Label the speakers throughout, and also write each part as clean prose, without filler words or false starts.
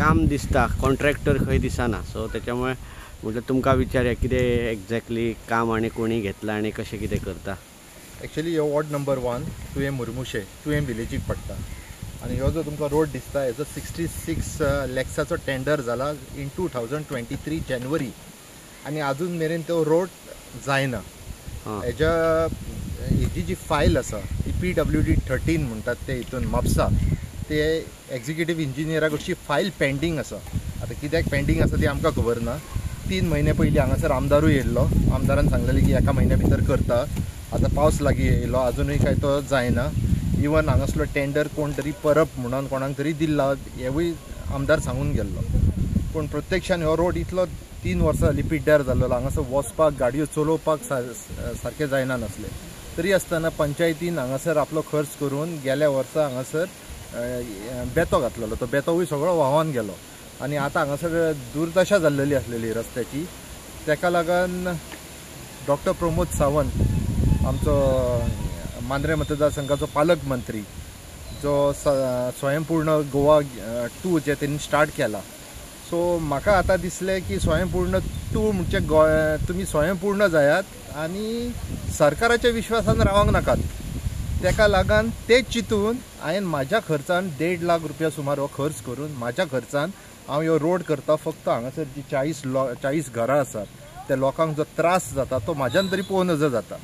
Speaker 1: काम दिसता, कॉन्ट्रॅक्टर खंय दिसना. सो त्याच्यामुळे म्हटलं तुमकां विचारया कितें एक्झॅक्टली काम आनी कोणी घेतलां आनी कशें कितें करता.
Speaker 2: एक्चुअली हो वॉर्ड नंबर 1 तुयें मुरमुशे तुयें विलेजीक पडटा आनी हो जो तुमकां रोड दिसता हेजो 66 लॅक्साचो टेंडर जाला इन 2023 जानेवारी आनी आजून मेरेन तो रोड जायना. हेज्या हेजी जी फायल आसा ती PWD 13 म्हणटात ते हितून म्हापसा ते एक्झिक्युटीव इंजिनियरा कडची फायल पेंडींग आसा. आतां कित्याक पेंडींग आसा ती आमकां खबर ना. 3 म्हयने पयलीं हांगासर आमदारूय येयल्लो, आमदारान सांगलेलें की एका म्हयन्या भितर करता. आतां पावस लागीं येयलो, आजुनूय काय तो जायना. इवन हांगासलो टेंडर कोण तरी परब म्हणून कोणाक तरी दिल्ला हेवूय आमदार सांगून गेल्लो. पूण प्रत्यक्षान हो रोड इतलो 3 वर्सां जालीं पिड्ड्यार जाल्लो, हांगासर वचपाक गाडयो चलोवपाक सारकें जायना नासलें. तरी आसतना पंचायतीन हांगासर आपलो खर्च करून गेल्या वर्सा हांगासर बेतो घातलेलो, तो बेतोवूय सगळो व्हांवन गेलो आनी आतां हांगासर दुर्दशा जाल्लेली आसलेली रस्त्याची. तेका लागून डॉक्टर प्रमोद सावंत आमचो मांद्रे मतदारसंघाचो पालक मंत्री जो स्वयंपूर्ण गोवा 2 जे तेणी स्टार्ट केला. सो म्हाका आतां दिसलें की स्वयंपूर्ण 2 म्हणजे तुमी स्वयंपूर्ण जायात आनी सरकाराच्या विश्वासान रावंक नाकात. तेका लागून ते चिंतून हांवें म्हाज्या खर्चान 1.5 लाख रुपया सुमार हो खर्च करून म्हाज्या खर्चान हांव ह्यो रोड करता. फक्त हांगासर जी 40 घरां आसात त्या लोकांक जो त्रास जाता तो म्हाज्यान तरी पळोवं नजो जाता.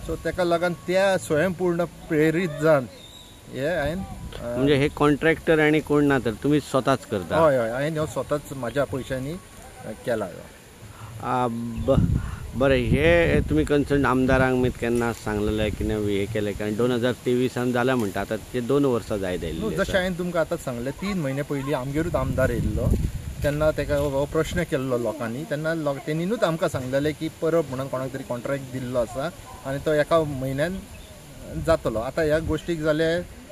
Speaker 2: सो तेका लागून त्या स्वयंपूर्ण प्रेरीत जावन हे हांवें
Speaker 1: म्हणजे हे कॉन्ट्रॅक्टर आनी कोण ना तर तुमी स्वताच करता?
Speaker 2: हय हय, हांवें ह्यो स्वताच म्हाज्या पयशांनी केला.
Speaker 1: बरें, हे तुमी कन्सर्न आमदारांक मागीर केन्ना सांगलेलें की हे केलें? कारण 2023 जालें म्हणटा, आतां ते 2 वर्सां जायत आयिल्लीं.
Speaker 2: जशें हांवें तुमकां आतांच सांगलें, 3 म्हयने पयलीं आमगेरूच आमदार येयल्लो तेन्ना तेका हो प्रश्न केल्लो लोकांनी, तेन्ना तेणीनूच आमकां सांगलेलें की परब म्हणून कोणाक तरी कॉन्ट्रॅक्ट दिल्लो आसा आनी तो एका म्हयन्यान जातलो. आतां ह्या गोश्टीक जाले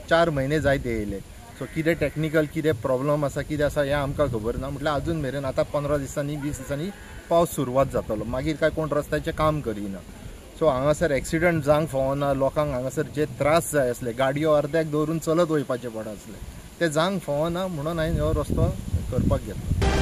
Speaker 2: 4 म्हयने जायत येयले. सो कितें टॅक्निकल कितें प्रॉब्लम आसा कितें आसा हें आमकां खबर ना. म्हटल्यार आजून मेरेन आतां 15 दिसांनी 20 दिसांनी पावस सुरवात जातलो, मागीर काय कोण रस्त्याचें काम करिना. सो हांगासर एक्सिडंट जावंक फावना, लोकांक हांगासर जे त्रास जाय आसले गाडयो अर्द्याक दवरून चलत वयपाचें पड आसलें ते जावंक फावना म्हणून हांवें हो रस्तो करपाक घेतलो.